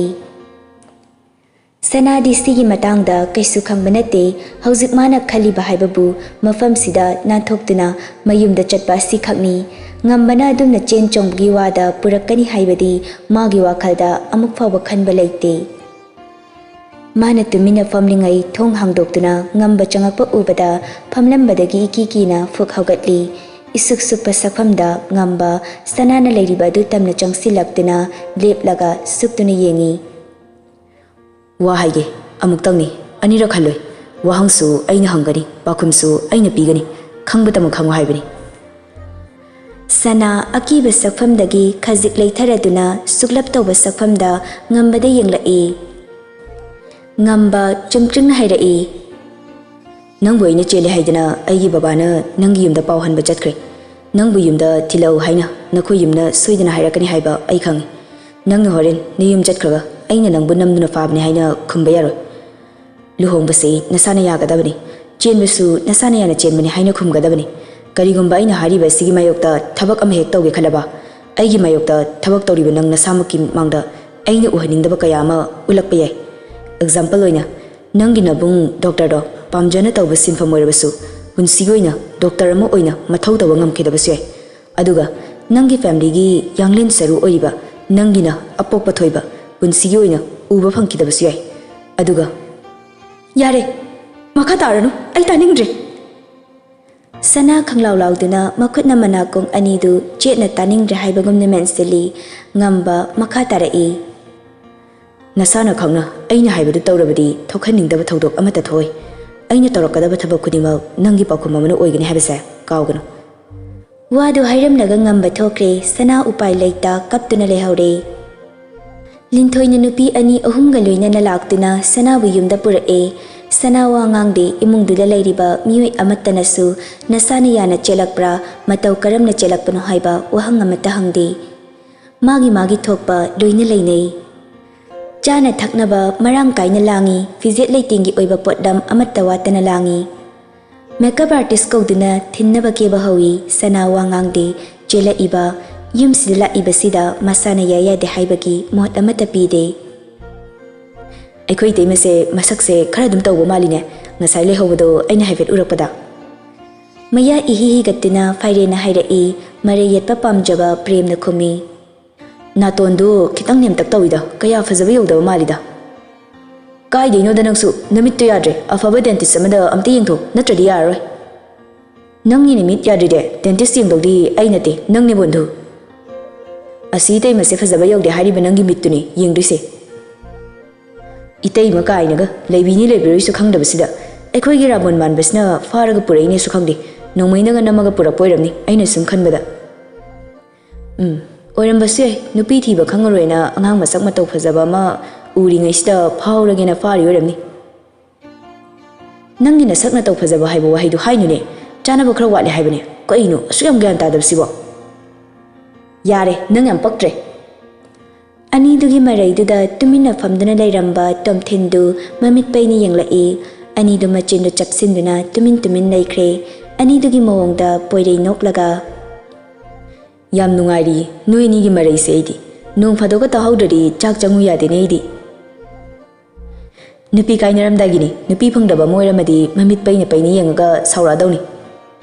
ꯁꯅꯥꯗꯤ ꯁꯤꯒꯤ ꯃꯇꯥꯡꯗ ꯀꯩꯁꯨ ꯈꯪꯕ ꯅꯠꯇꯦ꯫ ꯍꯧꯖꯤꯛ ꯃꯥꯅ ꯈꯜꯂꯤꯕ ꯍꯥꯏꯕꯕꯨ ꯃꯐꯝꯁꯤꯗ ꯅꯥꯟꯊꯣꯛꯇꯨꯅ ꯃꯌꯨꯝꯗ ꯆꯠꯄ ꯑꯁꯤꯈꯛꯅꯤ꯫ ꯉꯝꯕꯅ ꯑꯗꯨꯝꯅ ꯆꯦꯟ ꯆꯣꯡꯕꯒꯤ ꯋꯥꯗ ꯄꯨꯔꯛꯀꯅꯤ ꯍꯥꯏꯕꯗꯤ ꯃꯥꯒꯤ ꯋꯥꯈꯜꯗ ꯑꯃꯨꯛ ꯐꯥꯎꯕ ꯈꯟꯕ ꯂꯩꯇꯦ꯫ ꯃꯥꯅ ꯇꯨꯃꯤꯟꯅ ꯐꯝꯂꯤꯉꯩ ꯊꯣꯡ ꯍꯥꯡꯗꯣꯛꯇꯨꯅ ꯉꯝꯕ ꯆꯪꯂꯛꯄ ꯎꯕꯗ ꯐꯝꯂꯝꯕꯗꯒꯤ ꯏꯀꯤ ꯀꯤꯅ ꯐꯨꯛ ꯍꯧꯒꯠꯂꯤ꯫ ꯏꯁꯨꯛ ꯁꯨꯛꯄ ꯁꯛꯐꯝꯗ ꯉꯝꯕ ꯁꯅꯥꯅ ꯂꯩꯔꯤꯕ ꯑꯗꯨ ꯇꯝꯅ ꯆꯪꯁꯤꯜꯂꯛꯇꯨꯅ ꯂꯦꯞꯂꯒ ꯁꯨꯛꯇꯨꯅ ꯌꯦꯡꯏ꯫ "ꯋꯥ ꯍꯥꯏꯒꯦ, ꯑꯃꯨꯛꯇꯪꯅꯤ, ꯑꯅꯤꯔꯛ ꯍꯜꯂꯣꯏ꯫ ꯋꯥꯍꯪꯁꯨ ꯑꯩꯅ ꯍꯪꯒꯅꯤ, ꯄꯥꯎꯈꯨꯝꯁꯨ ꯑꯩꯅ ꯄꯤꯒꯅꯤ꯫ ꯈꯪꯕꯇꯃꯛ ꯈꯪꯉꯨ ꯍꯥꯏꯕꯅꯤ꯫" ꯁꯅꯥ ꯑꯀꯤꯕ ꯁꯛꯐꯝꯗꯒꯤ ꯈꯖꯤꯛ ꯂꯩꯊꯔꯗꯨꯅ ꯁꯨꯛꯂꯞ ꯇꯧꯕ ꯁꯛꯐꯝꯗ ꯉꯝꯕꯗ ꯌꯦꯡꯂꯛꯏ꯫ ꯉꯝꯕ ꯆꯨꯝꯇ꯭ꯔꯤꯡꯅ ꯍꯥꯏꯔꯛꯏ꯫ "ꯅꯪꯕꯨ ꯑꯩꯅ ꯆꯦꯜꯂꯦ ꯍꯥꯏꯗꯅ ꯑꯩꯒꯤ ꯕꯕꯥꯅ ꯅꯪꯒꯤ ꯌꯨꯝꯗ ꯄꯥꯎ ꯍꯟꯕ ꯆꯠꯈ꯭ꯔꯦ꯫ ꯅꯪꯕꯨ ꯌꯨꯝꯗ ꯊꯤꯜꯂꯛꯎ ꯍꯥꯏꯅ ꯅꯈꯣꯏ ꯌꯨꯝꯅ ꯁꯣꯏꯗꯅ ꯍꯥꯏꯔꯛꯀꯅꯤ ꯍꯥꯏꯕ ꯑꯩ ꯈꯪꯏ꯫ ꯅꯪꯅ ꯍꯣꯔꯦꯟ ꯅꯌꯨꯝ ꯆꯠꯈ꯭ꯔꯒ ꯑꯩꯅ ꯅꯪꯕꯨ ꯅꯝꯗꯨꯅ ꯐꯥꯕꯅꯤ ꯍꯥꯏꯅ ꯈꯨꯝꯕ ꯌꯥꯔꯣꯏ꯫ ꯂꯨꯍꯣꯡꯕꯁꯤ ꯅꯁꯥꯅ ꯌꯥꯒꯗꯕꯅꯤ꯫ ꯆꯦꯟꯕꯁꯨ ꯅꯁꯥꯅ ꯌꯥꯅ ꯆꯦꯟꯕꯅꯤ ꯍꯥꯏꯅ ꯈꯨꯝꯒꯗꯕꯅꯤ꯫ ꯀꯔꯤꯒꯨꯝꯕ ꯑꯩꯅ ꯍꯥꯏꯔꯤꯕ ꯑꯁꯤꯒꯤ ꯃꯥꯌꯣꯛꯇ ꯊꯕꯛ ꯑꯃ ꯍꯦꯛ ꯇꯧꯒꯦ ꯈꯜꯂꯕ, ꯑꯩꯒꯤ ꯃꯥꯌꯣꯛꯇ ꯊꯕꯛ ꯇꯧꯔꯤꯕ ꯅꯪ ꯅꯁꯥꯃꯛꯀꯤ ꯃꯥꯡꯗ ꯑꯩꯅ ꯎꯍꯟꯅꯤꯡꯗꯕ ꯀꯌꯥ ꯑꯃ ꯎꯠꯂꯛꯄ ꯌꯥꯏ꯫ ꯑꯦꯛꯖꯥꯝꯄꯜ ꯑꯣꯏꯅ, ꯅꯪꯒꯤ ꯅꯕꯨꯡ ꯗꯣꯛꯇꯔꯗꯣ ꯄꯥꯝꯖꯅ ꯇꯧꯕ ꯁꯤꯟꯐꯝ ꯑꯣꯏꯔꯕꯁꯨ, ꯄꯨꯟꯁꯤꯒꯤ ꯑꯣꯏꯅ ꯗꯣꯛꯇꯔ ꯑꯃ ꯑꯣꯏꯅ ꯃꯊꯧ ꯇꯧꯕ ꯉꯝꯈꯤꯗꯕꯁꯨ ꯌꯥꯏ꯫ ꯑꯗꯨꯒ ꯅꯪꯒꯤ ꯐꯦꯃꯤꯂꯤꯒꯤ ꯌꯥꯡꯂꯦꯟ ꯁꯔꯨ ꯑꯣꯏꯔꯤꯕ ꯅꯪꯒꯤꯅ ꯑꯄꯣꯛꯄ ꯊꯣꯏꯕ ꯄꯨꯟꯁꯤꯒꯤ ꯑꯣꯏꯅ ꯎꯕ ꯐꯪꯈꯤꯗꯕꯁꯨ ꯌꯥꯏ꯫ ꯑꯗꯨꯒ? ꯌꯥꯔꯦ, ꯃꯈꯥ ꯇꯥꯔꯅꯨ, ꯑꯩ ꯇꯥꯅꯤꯡꯗ꯭ꯔꯦ꯫ ꯁꯅꯥ ꯈꯪꯂꯥꯎ ꯂꯥꯎꯗꯨꯅ ꯃꯈꯨꯠꯅ ꯃꯅꯥꯀꯣꯡ ꯑꯅꯤꯗꯨ ꯆꯦꯠꯅ ꯇꯥꯅꯤꯡꯗ꯭ꯔꯦ ꯍꯥꯏꯕꯒꯨꯝꯅ ꯃꯦꯟꯁꯤꯜꯂꯤ꯫ ꯉꯝꯕ ꯃꯈꯥ ꯇꯥꯔꯛꯏ꯫ ꯅꯁꯥꯅ ꯈꯪꯅ ꯑꯩꯅ ꯍꯥꯏꯕꯗꯨ ꯇꯧꯔꯕꯗꯤ ꯊꯣꯛꯍꯟꯅꯤꯡꯗꯕ ꯊꯧꯗꯣꯛ ꯑꯃꯠꯇ ꯊꯣꯛꯑꯣꯏ꯫ ꯑꯩꯅ ꯇꯧꯔꯛꯀꯗꯕ ꯊꯕꯛ ꯈꯨꯗꯤꯡꯃꯛ ꯅꯪꯒꯤ ꯄꯥꯎꯈꯨꯝ ꯑꯃꯅ ꯑꯣꯏꯒꯅꯤ ꯍꯥꯏꯕꯁꯦ ꯀꯥꯎꯒꯅꯨ꯫ ꯋꯥꯗꯨ ꯍꯥꯏꯔꯝꯂꯒ ꯉꯝꯕ ꯊꯣꯛꯈ꯭ꯔꯦ꯫ ꯁꯅꯥ ꯎꯄꯥꯏ ꯂꯩꯇ ꯀꯞꯇꯨꯅ ꯂꯩꯍꯧꯔꯦ꯫ ꯂꯤꯟꯊꯣꯏꯅ ꯅꯨꯄꯤ ꯑꯅꯤ ꯑꯍꯨꯝꯒ ꯂꯣꯏꯅꯅ ꯂꯥꯛꯇꯨꯅ ꯁꯅꯥꯕꯨ ꯌꯨꯝꯗ ꯄꯨꯔꯛꯑꯦ꯫ ꯁꯅꯥ ꯋꯥ ꯉꯥꯡꯗꯦ꯫ ꯏꯃꯨꯡꯗꯨꯗ ꯂꯩꯔꯤꯕ ꯃꯤꯑꯣꯏ ꯑꯃꯠꯇꯅꯁꯨ ꯅꯁꯥꯅ ꯌꯥꯅ ꯆꯦꯜꯂꯛꯄ꯭ꯔꯥ, ꯃꯇꯧ ꯀꯔꯝꯅ ꯆꯦꯜꯂꯛꯄꯅꯣ ꯍꯥꯏꯕ ꯋꯥꯍꯪ ꯑꯃꯠꯇ ꯍꯪꯗꯦ꯫ ꯃꯥꯒꯤ ꯃꯥꯒꯤ ꯊꯣꯛꯄ ꯂꯣꯏꯅ ꯂꯩꯅꯩ꯫ ꯆꯥꯅ ꯊꯛꯅꯕ ꯃꯔꯥꯡ ꯀꯥꯏꯅ ꯂꯥꯡꯏ꯫ ꯐꯤꯖꯦꯠ ꯂꯩꯇꯦꯡꯒꯤ ꯑꯣꯏꯕ ꯄꯣꯠꯂꯝ ꯑꯃꯠꯇ ꯋꯥꯠꯇꯅ ꯂꯥꯡꯏ꯫ ꯃꯦꯀꯞ ꯑꯥꯔꯇꯤꯁ ꯀꯧꯗꯨꯅ ꯊꯤꯟꯅꯕ ꯀꯦꯕ ꯍꯧꯏ꯫ ꯁꯅꯥ ꯋꯥ ꯉꯥꯡꯗꯦ꯫ ꯆꯦꯜꯂꯛꯏꯕ, ꯌꯨꯝꯁꯤꯗ ꯂꯥꯛꯏꯕꯁꯤꯗ ꯃꯁꯥꯅ ꯌꯥꯏ ꯌꯥꯗꯦ ꯍꯥꯏꯕꯒꯤ ꯃꯣꯠ ꯑꯃꯠꯇ ꯄꯤꯗꯦ꯫ ꯑꯩꯈꯣꯏ ꯏꯇꯩꯃꯁꯦ ꯃꯁꯛꯁꯦ ꯈꯔ ꯑꯗꯨꯝ ꯇꯧꯕ ꯃꯥꯜꯂꯤꯅꯦ, ꯉꯁꯥꯏ ꯂꯩꯍꯧꯕꯗꯣ ꯑꯩꯅ ꯍꯥꯏꯐꯦꯠ ꯎꯔꯛꯄꯗ꯫ ꯃꯌꯥ ꯏꯍꯤ ꯍꯤꯒꯠꯇꯨꯅ ꯐꯥꯏꯔꯦꯟꯅ ꯍꯥꯏꯔꯛꯏ꯫ ꯃꯔꯩ ꯌꯦꯠꯄ ꯄꯥꯝꯖꯕ ꯄ꯭ꯔꯦꯝꯅ ꯈꯨꯝꯃꯤ꯫ ꯅꯥꯇꯣꯟꯗꯨ ꯈꯤꯇꯪ ꯅꯦꯝꯇꯛ ꯇꯧꯏꯗ, ꯀꯌꯥ ꯐꯖꯕ ꯌꯧꯗꯕ ꯃꯥꯜꯂꯤꯗ꯫ ꯀꯥꯏꯗꯩꯅꯣꯗ ꯅꯪꯁꯨ, ꯅꯃꯤꯠꯇꯨ ꯌꯥꯗ꯭ꯔꯦ, ꯑꯐꯕ ꯗꯦꯟꯇꯤꯁ ꯑꯃꯗ ꯑꯝꯇ ꯌꯦꯡꯊꯣꯛ, ꯅꯠꯇ꯭ꯔꯗꯤ ꯌꯥꯔꯔꯣꯏ꯫ ꯅꯪꯒꯤ ꯅꯃꯤꯠ ꯌꯥꯗ꯭ꯔꯤꯗꯦ, ꯗꯦꯟꯇꯤꯁ ꯌꯦꯡꯗꯧꯗꯤ ꯑꯩ ꯅꯠꯇꯦ, ꯅꯪꯅꯦ ꯕꯣꯟꯙꯨ꯫ ꯑꯁꯤ ꯏꯇꯩꯃꯁꯦ ꯐꯖꯕ ꯌꯧꯗꯦ ꯍꯥꯏꯔꯤꯕ ꯅꯪꯒꯤ ꯃꯤꯠꯇꯨꯅꯤ ꯌꯦꯡꯗꯣꯏꯁꯦ꯫ ꯏꯇꯩꯃ ꯀꯥꯏꯅꯒ ꯂꯩꯕꯤꯅꯤ ꯂꯩꯕꯤꯔꯣꯏꯁꯨ ꯈꯪꯗꯕꯁꯤꯗ, ꯑꯩꯈꯣꯏꯒꯤ ꯔꯥꯕꯣꯟ ꯃꯥꯟꯕꯁꯤꯅ ꯐꯥꯔꯒ ꯄꯨꯔꯛꯏꯅꯦꯁꯨ ꯈꯪꯗꯦ, ꯅꯣꯡꯃꯩꯅꯒ ꯅꯝꯃꯒ ꯄꯨꯔꯛꯄ ꯑꯣꯏꯔꯝꯅꯤ ꯑꯩꯅ ꯁꯨꯝ ꯈꯟꯕꯗ꯫ ꯎꯝ, ꯑꯣꯏꯔꯝꯕꯁꯨ ꯌꯥꯏ, ꯅꯨꯄꯤ ꯊꯤꯕ ꯈꯪꯉꯔꯣꯏꯅ ꯑꯉꯥꯡ ꯃꯁꯛ ꯃꯇꯧ ꯐꯖꯕ ꯑꯃ ꯎꯔꯤꯉꯩꯁꯤꯗ ꯐꯥꯍꯧꯔꯒꯦꯅ ꯐꯥꯔꯤ ꯑꯣꯏꯔꯝꯅꯤ꯫ ꯅꯪꯒꯤ ꯅꯁꯛ ꯅꯇꯧ ꯐꯖꯕ ꯍꯥꯏꯕ ꯋꯥꯍꯩꯗꯨ ꯍꯥꯏꯅꯨꯅꯦ, ꯆꯥꯅꯕ ꯈꯔ ꯋꯥꯠꯂꯦ ꯍꯥꯏꯕꯅꯦ, ꯀꯩꯅꯣ ꯑꯁꯨꯛ ꯌꯥꯝ ꯒ꯭ꯌꯥꯟ ꯇꯥꯗꯕꯁꯤꯕꯣ? ꯌꯥꯔꯦ, ꯅꯪ ꯌꯥꯝ ꯄꯛꯇ꯭ꯔꯦ꯫ ꯑꯅꯤꯗꯨꯒꯤ ꯃꯔꯩꯗꯨꯗ ꯇꯨꯃꯤꯟꯅ ꯐꯝꯗꯨꯅ ꯂꯩꯔꯝꯕ ꯇꯣꯝꯊꯤꯟꯗꯨ ꯃꯃꯤꯠ ꯄꯩꯅ ꯌꯦꯡꯂꯛꯏ꯫ ꯑꯅꯤꯗꯨ ꯃꯆꯤꯟꯗꯨ ꯆꯞꯁꯤꯟꯗꯨꯅ ꯇꯨꯃꯤꯟ ꯇꯨꯃꯤꯟ ꯂꯩꯈ꯭ꯔꯦ꯫ ꯑꯅꯤꯗꯨꯒꯤ ꯃꯑꯣꯡꯗ ꯄꯣꯏꯔꯩ ꯅꯣꯛꯂꯒ, ꯌꯥꯝ ꯅꯨꯡꯉꯥꯏꯔꯤ ꯅꯣꯏ ꯑꯅꯤꯒꯤ ꯃꯔꯩꯁꯦ, ꯑꯩꯗꯤ ꯅꯣꯡ ꯐꯥꯗꯣꯛꯀ ꯇꯥꯍꯧꯗ꯭ꯔꯗꯤ ꯆꯥꯛ ꯆꯪꯉꯨ ꯌꯥꯗꯦꯅꯦ ꯑꯩꯗꯤ꯫ ꯅꯨꯄꯤ ꯀꯥꯏꯅꯔꯝꯗꯥꯏꯒꯤꯅꯤ, ꯅꯨꯄꯤ ꯐꯪꯗꯕ ꯑꯃ ꯑꯣꯏꯔꯝꯃꯗꯤ ꯃꯃꯤꯠ ꯄꯩꯅ ꯄꯩꯅ ꯌꯦꯡꯉꯒ ꯁꯥꯎꯔꯛꯑꯗꯧꯅꯤ꯫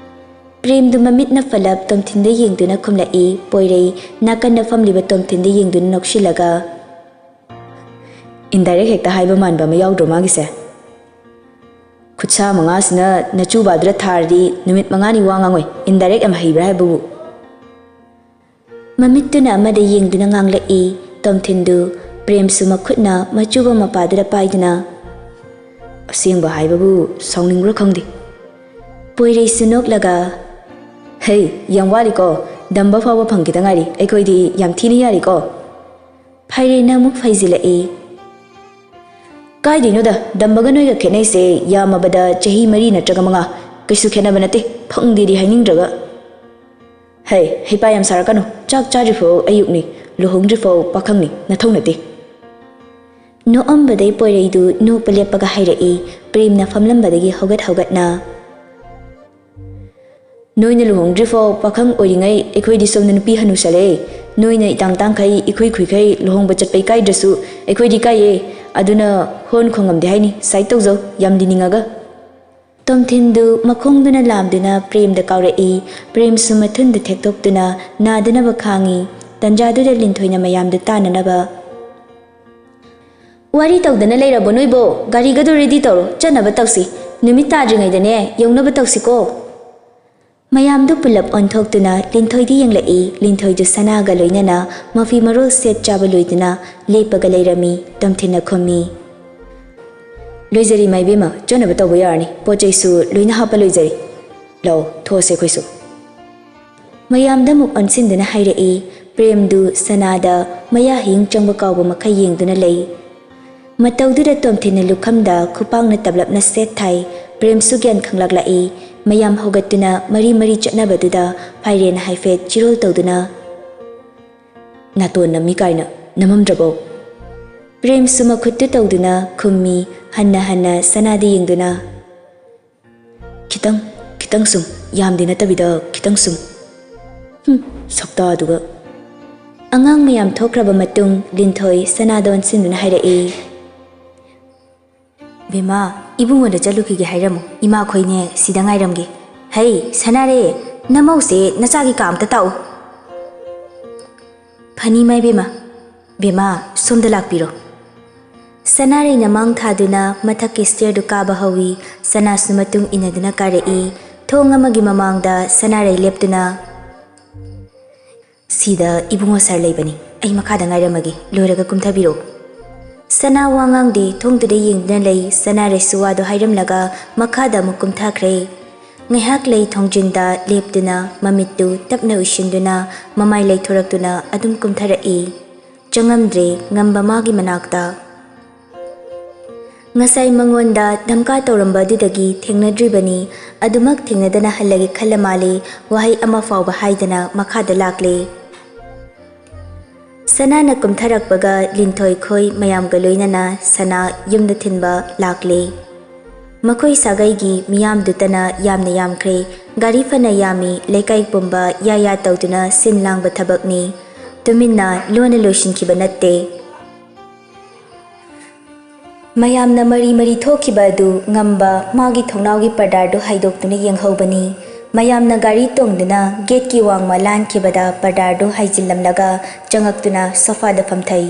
ꯄ꯭ꯔꯦꯝꯗꯨ ꯃꯃꯤꯠꯅ ꯐꯂꯞ ꯇꯣꯝꯊꯤꯟꯗ ꯌꯦꯡꯗꯨꯅ ꯈꯨꯝꯂꯛꯏ꯫ ꯄꯣꯏꯔꯩ ꯅꯥꯀꯟꯗ ꯐꯝꯂꯤꯕ ꯇꯣꯝꯊꯤꯟꯗ ꯌꯦꯡꯗꯨꯅ ꯅꯣꯛꯁꯤꯜꯂꯒ, Indirect ꯍꯦꯛꯇ ꯍꯥꯏꯕ ꯃꯥꯟꯕ ꯑꯃ ꯌꯥꯎꯗ꯭ꯔꯣ ꯃꯥꯒꯤꯁꯦ? ꯈꯨꯠꯁꯥ ꯃꯉꯥꯁꯤꯅ ꯅꯆꯨꯕꯥꯗꯨꯗ ꯊꯥꯔꯗꯤ ꯅꯨꯃꯤꯠ ꯃꯉꯥꯅꯤ ꯋꯥ ꯉꯥꯡꯉꯣꯏ, indirect ꯌꯥꯝ ꯍꯩꯕ꯭ꯔꯥ ꯍꯥꯏꯕꯕꯨ꯫ ꯃꯃꯤꯠꯇꯨꯅ ꯑꯃꯗ ꯌꯦꯡꯗꯨꯅ ꯉꯥꯡꯂꯛꯏ ꯇꯣꯝꯊꯤꯟꯗꯨ꯫ ꯄ꯭ꯔꯦꯝꯁꯨ ꯃꯈꯨꯠꯅ ꯃꯆꯨꯕ ꯃꯄꯥꯗꯨꯗ ꯄꯥꯏꯗꯨꯅ꯫ ꯑꯁꯦꯡꯕ ꯍꯥꯏꯕꯕꯨ ꯁꯥꯎꯅꯤꯡꯕ꯭ꯔꯥ ꯈꯪꯗꯦ꯫ ꯄꯣꯏꯔꯩꯁꯨ ꯅꯣꯛꯂꯒ, "ꯍꯩ, ꯌꯥꯝ ꯋꯥꯠꯂꯤꯀꯣ, ꯗꯝꯕ ꯐꯥꯎꯕ ꯐꯪꯈꯤꯗ ꯉꯥꯏꯔꯤ, ꯑꯩꯈꯣꯏꯗꯤ ꯌꯥꯝ ꯊꯤꯅ ꯌꯥꯔꯤꯀꯣ?" ꯐꯥꯏꯔꯦꯟꯅ ꯑꯃꯨꯛ ꯐꯩꯖꯤꯜꯂꯛꯏ꯫ "ꯀꯥꯏꯗꯩꯅꯣꯗ, ꯗꯝꯕꯒ ꯅꯣꯏꯒ ꯈꯦꯠꯅꯩꯁꯦ ꯌꯥꯝꯃꯕꯗ ꯆꯍꯤ ꯃꯔꯤ ꯅꯠꯇ꯭ꯔꯒ ꯃꯉꯥ, ꯀꯩꯁꯨ ꯈꯦꯠꯅꯕ ꯅꯠꯇꯦ, ꯐꯪꯗꯦꯗꯤ ꯍꯥꯏꯅꯤꯡꯗ꯭ꯔꯒ꯫ ꯍꯩ, ꯍꯩꯄꯥ ꯌꯥꯝ ꯁꯥꯔꯛꯀꯅꯨ, ꯆꯥꯛ ꯆꯥꯗ꯭ꯔꯤꯐꯥꯎ ꯑꯌꯨꯛꯅꯤ, ꯂꯨꯍꯣꯡꯗ꯭ꯔꯤꯐꯥꯎ ꯄꯥꯈꯪꯅꯤ, ꯅꯊꯧ ꯅꯠꯇꯦ꯫" ꯅꯣꯛꯑꯝꯕꯗꯩ ꯄꯣꯏꯔꯩꯗꯨ ꯅꯣꯛꯄ ꯂꯦꯞꯄꯒ ꯍꯥꯏꯔꯛꯏ ꯄ꯭ꯔꯦꯝꯅ ꯐꯝꯂꯝꯕꯗꯒꯤ ꯍꯧꯒꯠ ꯍꯧꯒꯠꯅ꯫ "ꯅꯣꯏꯅ ꯂꯨꯍꯣꯡꯗ꯭ꯔꯤꯐꯥꯎ ꯄꯥꯈꯪ ꯑꯣꯏꯔꯤꯉꯩ ꯑꯩꯈꯣꯏꯗꯤ ꯁꯣꯝꯗ ꯅꯨꯄꯤ ꯍꯅꯨꯁꯜꯂꯛꯑꯦ꯫ ꯅꯣꯏꯅ ꯏꯇꯥꯡ ꯇꯥꯡꯈꯩ, ꯏꯈꯨꯏ ꯈꯨꯏꯈꯩ ꯂꯨꯍꯣꯡꯕ ꯆꯠꯄ ꯏꯀꯥꯏꯗ꯭ꯔꯁꯨ ꯑꯩꯈꯣꯏꯗꯤ ꯏꯀꯥꯏꯌꯦ꯫ ꯑꯗꯨꯅ ꯍꯣꯟ ꯈꯣꯡꯉꯝꯗꯦ ꯍꯥꯏꯅꯤ, ꯁꯥꯏꯠ ꯇꯧꯖꯧ, ꯌꯥꯝꯗꯤ ꯅꯤꯡꯉꯒ꯫" ꯇꯣꯝꯊꯤꯟꯗꯨ ꯃꯈꯣꯡꯗꯨꯅ ꯂꯥꯝꯗꯨꯅ ꯄ꯭ꯔꯦꯝꯗ ꯀꯥꯎꯔꯛꯏ꯫ ꯄ꯭ꯔꯦꯝꯁꯨ ꯃꯊꯨꯟꯗꯨ ꯊꯦꯛꯇꯣꯛꯇꯨꯅ ꯅꯥꯗꯅꯕ ꯈꯥꯡꯉꯤ꯫ ꯇꯟꯖꯥꯗꯨꯗ ꯂꯤꯟꯊꯣꯏꯅ ꯃꯌꯥꯝꯗꯨ ꯇꯥꯅꯅꯕ, "ꯋꯥꯔꯤ ꯇꯧꯗꯅ ꯂꯩꯔꯕꯣ ꯅꯣꯏꯕꯣ? ꯒꯥꯔꯤꯒꯗꯣ ꯔꯦꯗꯤ ꯇꯧꯔꯣ, ꯆꯠꯅꯕ ꯇꯧꯁꯤ꯫ ꯅꯨꯃꯤꯠ ꯇꯥꯗ꯭ꯔꯤꯉꯩꯗꯅꯦ ꯌꯧꯅꯕ ꯇꯧꯁꯤꯀꯣ꯫" ꯃꯌꯥꯝꯗꯨ ꯄꯨꯂꯞ ꯑꯣꯟꯊꯣꯛꯇꯨꯅ ꯂꯤꯟꯊꯣꯏꯗꯤ ꯌꯦꯡꯂꯛꯏ꯫ ꯂꯤꯟꯊꯣꯏꯗꯨ ꯁꯅꯥꯒ ꯂꯣꯏꯅꯅ ꯃꯐꯤ ꯃꯔꯣꯜ ꯁꯦꯠ ꯆꯥꯕ ꯂꯣꯏꯗꯨꯅ ꯂꯦꯞꯄꯒ ꯂꯩꯔꯝꯃꯤ꯫ ꯇꯣꯝꯊꯤꯟꯅ ꯈꯨꯝꯃꯤ, "ꯂꯣꯏꯖꯔꯤ ꯃꯥꯏꯕꯦꯝꯃ, ꯆꯠꯅꯕ ꯇꯧꯕ ꯌꯥꯔꯅꯤ꯫ ꯄꯣꯠ ꯆꯩꯁꯨ ꯂꯣꯏꯅ ꯍꯥꯞꯄ ꯂꯣꯏꯖꯔꯤ꯫ ꯂꯥꯛꯑꯣ, ꯊꯣꯛꯑꯁꯦ ꯑꯩꯈꯣꯏꯁꯨ꯫" ꯃꯌꯥꯝꯗ ꯑꯃꯨꯛ ꯑꯣꯟꯁꯤꯟꯗꯨꯅ ꯍꯥꯏꯔꯛꯏ꯫ ꯄ꯭ꯔꯦꯝꯗꯨ ꯁꯅꯥꯗ ꯃꯌꯥ ꯍꯌꯤꯡ ꯆꯪꯕ ꯀꯥꯎꯕ ꯃꯈꯩ ꯌꯦꯡꯗꯨꯅ ꯂꯩ꯫ ꯃꯇꯧꯗꯨꯗ ꯇꯣꯝꯊꯤꯟꯅ ꯂꯨꯈꯝꯗ ꯈꯨꯄꯥꯡꯅ ꯇꯞꯂꯞꯅ ꯁꯦꯠ ꯊꯥꯏ꯫ ꯄ꯭ꯔꯦꯝꯁꯨ ꯒ꯭ꯌꯥꯟ ꯈꯪꯂꯛꯂꯛꯏ꯫ ꯃꯌꯥꯝ ꯍꯧꯒꯠꯇꯨꯅ ꯃꯔꯤ ꯃꯔꯤ ꯆꯠꯅꯕꯗꯨꯗ ꯐꯥꯏꯔꯦꯟ ꯍꯥꯏꯐꯦꯠ ꯆꯤꯔꯣꯜ ꯇꯧꯗꯨꯅ, "ꯅꯥꯇꯣꯟ ꯅꯝꯃꯤ ꯀꯥꯏꯅ ꯅꯝꯃꯝꯗ꯭ꯔꯕꯣ?" ꯄ꯭ꯔꯦꯝꯁꯨ ꯃꯈꯨꯠꯇꯨ ꯇꯧꯗꯨꯅ ꯈꯨꯝꯃꯤ, ꯍꯟꯅ ꯍꯟꯅ ꯁꯅꯥꯗ ꯌꯦꯡꯗꯨꯅ꯫ "ꯈꯤꯇꯪ, ꯈꯤꯇꯪ ꯁꯨꯝ, ꯌꯥꯝꯗꯤ ꯅꯠꯇꯕꯤꯗ ꯈꯤꯇꯪ ꯁꯨꯝ꯫" "ꯍꯨꯝ, ꯁꯛꯇꯥꯗꯨꯒ꯫" ꯑꯉꯥꯡ ꯃꯌꯥꯝ ꯊꯣꯛꯈ꯭ꯔꯕ ꯃꯇꯨꯡ ꯂꯤꯟꯊꯣꯏ ꯁꯅꯥꯗ ꯑꯣꯟꯁꯤꯟꯗꯨꯅ ꯍꯥꯏꯔꯛꯏ, "ꯕꯦꯝꯃ, ꯏꯕꯨꯡꯉꯣꯗ ꯆꯠꯂꯨꯈꯤꯒꯦ ꯍꯥꯏꯔꯝꯃꯨ꯫ ꯏꯃꯥꯈꯣꯏꯅꯦ ꯁꯤꯗ ꯉꯥꯏꯔꯝꯒꯦ꯫ ꯍꯩ, ꯁꯅꯥꯔꯦ, ꯅꯃꯧꯁꯦ ꯅꯆꯥꯒꯤ ꯀꯥ ꯑꯝꯇ ꯇꯥꯛꯎ꯫" "ꯐꯅꯤ ꯃꯥꯏ ꯕꯦꯝꯃ꯫ ꯕꯦꯝꯃ, ꯁꯣꯝꯗ ꯂꯥꯛꯄꯤꯔꯣ꯫" ꯁꯅꯥꯔꯩꯅ ꯃꯥꯡ ꯊꯥꯗꯨꯅ ꯃꯊꯛꯀꯤ ꯁ꯭ꯇꯦꯌꯔꯗꯨ ꯀꯥꯕ ꯍꯧꯏ꯫ ꯁꯅꯥꯁꯨ ꯃꯇꯨꯡ ꯏꯟꯅꯗꯨꯅ ꯀꯥꯔꯛꯏ꯫ ꯊꯣꯡ ꯑꯃꯒꯤ ꯃꯃꯥꯡꯗ ꯁꯅꯥꯔꯩ ꯂꯦꯞꯇꯨꯅ, "ꯁꯤꯗ ꯏꯕꯨꯡꯉꯣ ꯁꯥꯔ ꯂꯩꯕꯅꯤ꯫ ꯑꯩ ꯃꯈꯥꯗ ꯉꯥꯏꯔꯝꯃꯒꯦ꯫ ꯂꯣꯏꯔꯒ ꯀꯨꯝꯊꯕꯤꯔꯛꯎ꯫" ꯁꯅꯥ ꯋꯥ ꯉꯥꯡꯗꯦ꯫ ꯊꯣꯡꯗꯨꯗ ꯌꯦꯡꯗꯨꯅ ꯂꯩ꯫ ꯁꯅꯥꯔꯩꯁꯨ ꯋꯥꯗꯨ ꯍꯥꯏꯔꯝꯂꯒ ꯃꯈꯥꯗ ꯑꯃꯨꯛ ꯀꯨꯝꯊꯈ꯭ꯔꯦ꯫ ꯉꯥꯏꯍꯥꯛ ꯂꯩ꯫ ꯊꯣꯡꯖꯤꯟꯗ ꯂꯦꯞꯇꯨꯅ ꯃꯃꯤꯠꯇꯨ ꯇꯞꯅ ꯎꯏꯁꯤꯟꯗꯨꯅ ꯃꯃꯥꯏ ꯂꯩꯊꯣꯔꯛꯇꯨꯅ ꯑꯗꯨꯝ ꯀꯨꯝꯊꯔꯛꯏ꯫ ꯆꯪꯉꯝꯗ꯭ꯔꯦ ꯉꯝꯕ ꯃꯥꯒꯤ ꯃꯅꯥꯛꯇ꯫ ꯉꯁꯥꯏ ꯃꯉꯣꯟꯗ ꯙꯝꯀꯥ ꯇꯧꯔꯝꯕ ꯑꯗꯨꯗꯒꯤ ꯊꯦꯡꯅꯗ꯭ꯔꯤꯕꯅꯤ꯫ ꯑꯗꯨꯃꯛ ꯊꯦꯡꯅꯗꯅ ꯍꯜꯂꯒꯦ ꯈꯜꯂ ꯃꯥꯜꯂꯦ꯫ ꯋꯥꯍꯩ ꯑꯃ ꯐꯥꯎꯕ ꯍꯥꯏꯗꯅ ꯃꯈꯥꯗ ꯂꯥꯛꯂꯦ꯫ ꯁꯅꯥꯅ ꯀꯨꯝꯊꯔꯛꯄꯒ ꯂꯤꯟꯊꯣꯏ ꯈꯣꯏ ꯃꯌꯥꯝꯒ ꯂꯣꯏꯅꯅ ꯁꯅꯥ ꯌꯨꯝꯗ ꯊꯤꯟꯕ ꯂꯥꯛꯂꯦ꯫ ꯃꯈꯣꯏ ꯁꯥꯒꯩꯒꯤ ꯃꯤꯌꯥꯝꯗꯨꯇꯅ ꯌꯥꯝꯅ ꯌꯥꯝꯈ꯭ꯔꯦ꯫ ꯒꯥꯔꯤ ꯐꯅ ꯌꯥꯝꯃꯤ꯫ ꯂꯩꯀꯥꯏ ꯄꯨꯝꯕ ꯌꯥ ꯌꯥ ꯇꯧꯗꯨꯅ ꯁꯤꯟ ꯂꯥꯡꯕ ꯊꯕꯛꯅꯤ꯫ ꯇꯨꯃꯤꯟꯅ ꯂꯣꯟꯅ ꯂꯣꯏꯁꯤꯟꯈꯤꯕ ꯅꯠꯇꯦ꯫ ꯃꯌꯥꯝꯅ ꯃꯔꯤ ꯃꯔꯤ ꯊꯣꯛꯈꯤꯕ ꯑꯗꯨ ꯉꯝꯕ ꯃꯥꯒꯤ ꯊꯣꯡꯅꯥꯎꯒꯤ ꯄꯔꯗꯥꯔꯗꯨ ꯍꯥꯏꯗꯣꯛꯇꯨꯅ ꯌꯦꯡꯍꯧꯕꯅꯤ꯫ ꯃꯌꯥꯝꯅ ꯒꯥꯔꯤ ꯇꯣꯡꯗꯨꯅ ꯒꯦꯠꯀꯤ ꯋꯥꯡꯃ ꯂꯥꯟꯈꯤꯕꯗ ꯄꯔꯗꯥꯔꯗꯨ ꯍꯥꯏꯖꯤꯜꯂꯝꯂꯒ ꯆꯪꯉꯛꯇꯨꯅ ꯁꯣꯐꯥꯗ ꯐꯝꯊꯩ꯫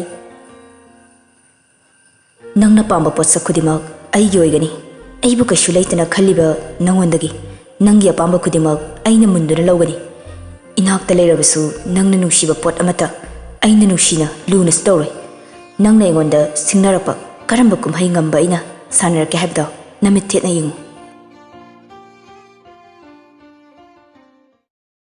"ꯅꯪꯅ ꯄꯥꯝꯕ ꯄꯣꯠꯁꯛ ꯈꯨꯗꯤꯡꯃꯛ ꯑꯩꯒꯤ ꯑꯣꯏꯒꯅꯤ꯫ ꯑꯩꯕꯨ ꯀꯩꯁꯨ ꯂꯩꯇꯅ ꯈꯜꯂꯤꯕ ꯅꯪꯉꯣꯟꯗꯒꯤ ꯅꯪꯒꯤ ꯑꯄꯥꯝꯕ ꯈꯨꯗꯤꯡꯃꯛ ꯑꯩꯅ ꯃꯨꯟꯗꯨꯅ ꯂꯧꯒꯅꯤ꯫ ꯏꯅꯥꯛꯇ ꯂꯩꯔꯕꯁꯨ ꯅꯪꯅ ꯅꯨꯡꯁꯤꯕ ꯄꯣꯠ ꯑꯃꯠꯇ ꯑꯩꯅ ꯅꯨꯡꯁꯤꯅ ꯂꯨꯅꯁꯨ ꯇꯧꯔꯣꯏ꯫ ꯅꯪꯅ ꯑꯩꯉꯣꯟꯗ ꯁꯤꯡꯅꯔꯛꯄ ꯀꯔꯝꯕ ꯀꯨꯝꯍꯩ ꯉꯝꯕ ꯑꯩꯅ ꯁꯥꯟꯅꯔꯛꯀꯦ ꯍꯥꯏꯕꯗꯣ ꯅꯃꯤꯠ ꯊꯦꯠꯅ ꯌꯦꯡꯉꯨ꯫"